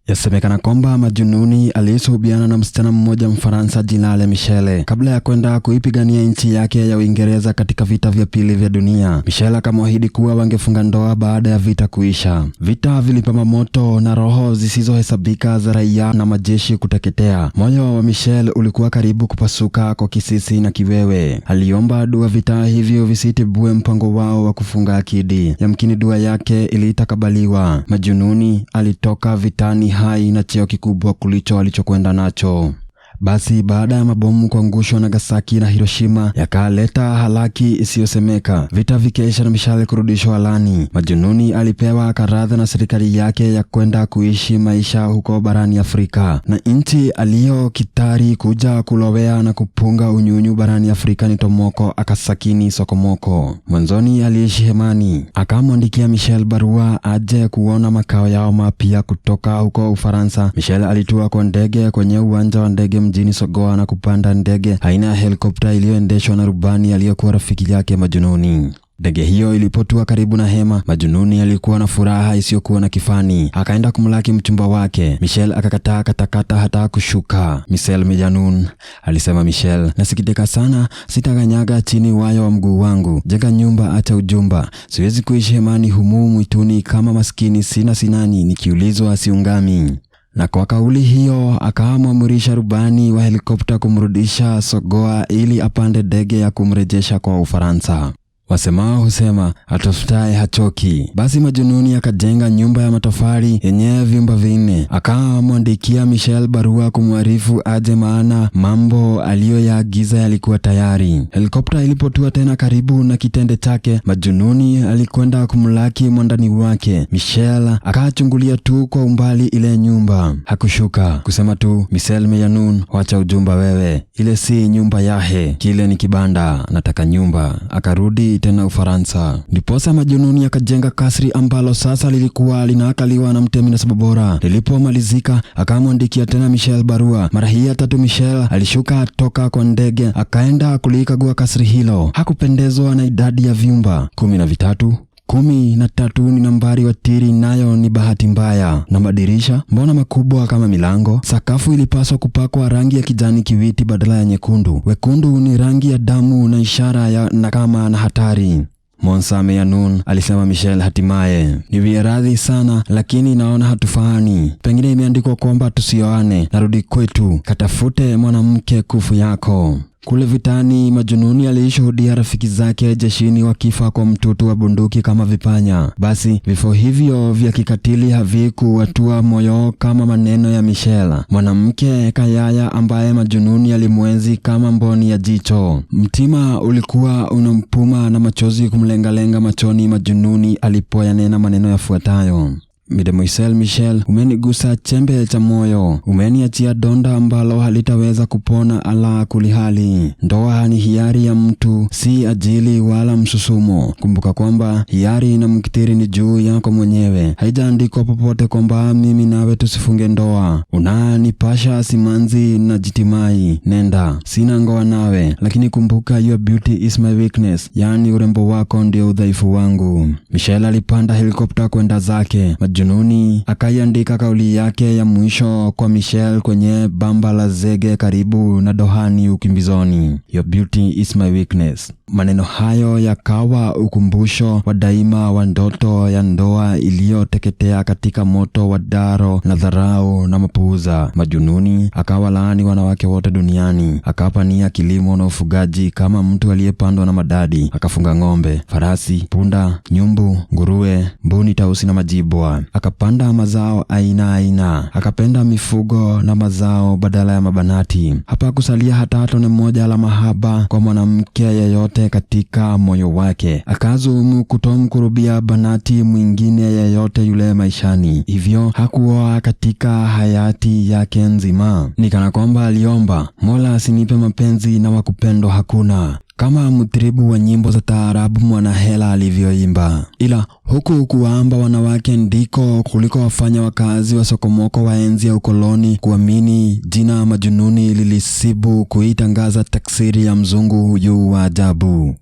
Yasemekana kwamba Majununi alisuhubiana na msichana mmoja Mfaransa jinale Michele kabla ya kwenda kuipigania nchi yake ya Uingereza katika vita vya pili vya dunia. Michele akamwahidi kuwa wangefunga ndoa baada ya vita kuisha. Vita vilipamba moto na roho zisizohesabika za raia na majeshi kuteketea. Moyo wa Michele ulikuwa karibu kupasuka kwa kisisi na kiwewe. Aliomba dua vita hivyo visitibue mpango wao wa kufunga akidi. Yamkini dua yake ilitakabaliwa. Majununi alitoka vitani hai na cheo kikubwa kulicho alichokwenda nacho. Basi baada ya mabomu kuangushwa Nagasaki na Hiroshima yakaleta halaki isiyosemeka, vita vikeisha na mishale kurudishwa alani. Majununi alipewa karadha na serikali yake ya kwenda kuishi maisha huko barani Afrika, na nchi aliyokitari kuja kulowea na kupunga unyunyu barani Afrika ni Tomoko Akasakini Sokomoko. Mwanzoni aliishi hemani, akamwandikia Michel barua aje kuona makao yao mapya kutoka huko Ufaransa. Michel alitua kwa ndege kwenye uwanja wa ndege mjini Sogoa na kupanda ndege aina ya helikopta iliyoendeshwa na rubani aliyekuwa rafiki yake Majununi. Ndege hiyo ilipotua karibu na hema, Majununi alikuwa na furaha isiyokuwa na kifani. Akaenda kumlaki mchumba wake. Michel akakataa katakata hata kushuka. Michel Mijanun, alisema Michel, nasikitika sana, sitakanyaga chini wayo wa mguu wangu. Jenga nyumba, acha ujumba. Siwezi kuishi hemani humu mwituni kama maskini, sina sinani, nikiulizwa siungami. Na kwa kauli hiyo akamwamurisha rubani wa helikopta kumrudisha Sogoa ili apande ndege ya kumrejesha kwa Ufaransa. Wasemao husema atafutaye hachoki. Basi Majununi akajenga nyumba ya matofali yenye vyumba vinne, akamwandikia Michel barua kumwarifu aje, maana mambo aliyoyaagiza yalikuwa tayari. Helikopta ilipotua tena karibu na kitende chake, Majununi alikwenda kumlaki mwandani wake. Michel akachungulia tu kwa umbali ile nyumba, hakushuka. Kusema tu, Michel Meyanun, wacha ujumba wewe, ile si nyumba yahe, kile ni kibanda, nataka nyumba. Akarudi tena Ufaransa. Ndiposa Majununi akajenga kasri ambalo sasa lilikuwa linaakaliwa na mtemi na Sabobora. Lilipomalizika, akamwandikia tena Michel barua. Mara hii ya tatu Michel alishuka toka kwa ndege akaenda kulikagua kasri hilo. Hakupendezwa na idadi ya vyumba 13. 13 ni nambari watiri, nayo ni bahati mbaya. Na madirisha mbona makubwa kama milango? Sakafu ilipaswa kupakwa rangi ya kijani kiwiti badala ya nyekundu. Wekundu ni rangi ya damu na ishara ya nakama na hatari. Monsame Yanun, alisema Michel hatimaye. Niwie radhi sana, lakini naona hatufahani. Pengine imeandikwa kwamba tusioane. Narudi kwetu, katafute mwanamke kufu yako. Kule vitani, Majununi aliishuhudia rafiki zake jeshini wakifa kwa mtutu wa bunduki kama vipanya. Basi vifo hivyo vya kikatili havikuwatua moyo kama maneno ya Michel, mwanamke kayaya ambaye Majununi alimwenzi kama mboni ya jicho. Mtima ulikuwa unampuma na machozi kumlengalenga machoni Majununi alipoyanena maneno yafuatayo: Mademoiselle Michel, umenigusa chembe cha moyo, umeniachia donda ambalo halitaweza kupona ala kulihali. Ndoa ni hiari ya mtu, si ajili wala msusumo. Kumbuka kwamba hiari na mkitiri ni juu yako mwenyewe. Haijaandikwa popote kwamba mimi nawe tusifunge ndoa. Unanipasha simanzi na jitimai. Nenda, sina ngoa nawe, lakini kumbuka your beauty is my weakness, yaani urembo wako ndio udhaifu wangu. Michel alipanda helikopta kwenda zake. Majununi akaiandika kauli yake ya mwisho kwa Michel kwenye bamba la zege karibu na Dohani ukimbizoni, your beauty is my weakness. Maneno hayo yakawa ukumbusho wa daima wa ndoto ya ndoa iliyoteketea katika moto wa daro na dharau na mapuuza. Majununi akawalaani wanawake wote duniani, akapania kilimo na ufugaji kama mtu aliyepandwa na madadi. Akafunga ng'ombe, farasi, punda, nyumbu, nguruwe, mbuni, tausi na majibwa. Akapanda mazao aina aina, akapenda mifugo na mazao badala ya mabanati. Hapakusalia hata tone moja la mahaba kwa mwanamke yeyote katika moyo wake. Akazumu kutomkurubia banati mwingine yeyote yule maishani, hivyo hakuoa katika hayati yake nzima. Ni kana kwamba aliomba, Mola asinipe mapenzi na wakupendwa hakuna, kama mtribu wa nyimbo za taarabu Mwanahela alivyoimba. Ila huku kuwaamba wanawake ndiko kuliko wafanya wakazi wa Sokomoko wa enzi ya ukoloni kuamini jina Majununi lilisibu kuitangaza taksiri ya mzungu huyu wa ajabu.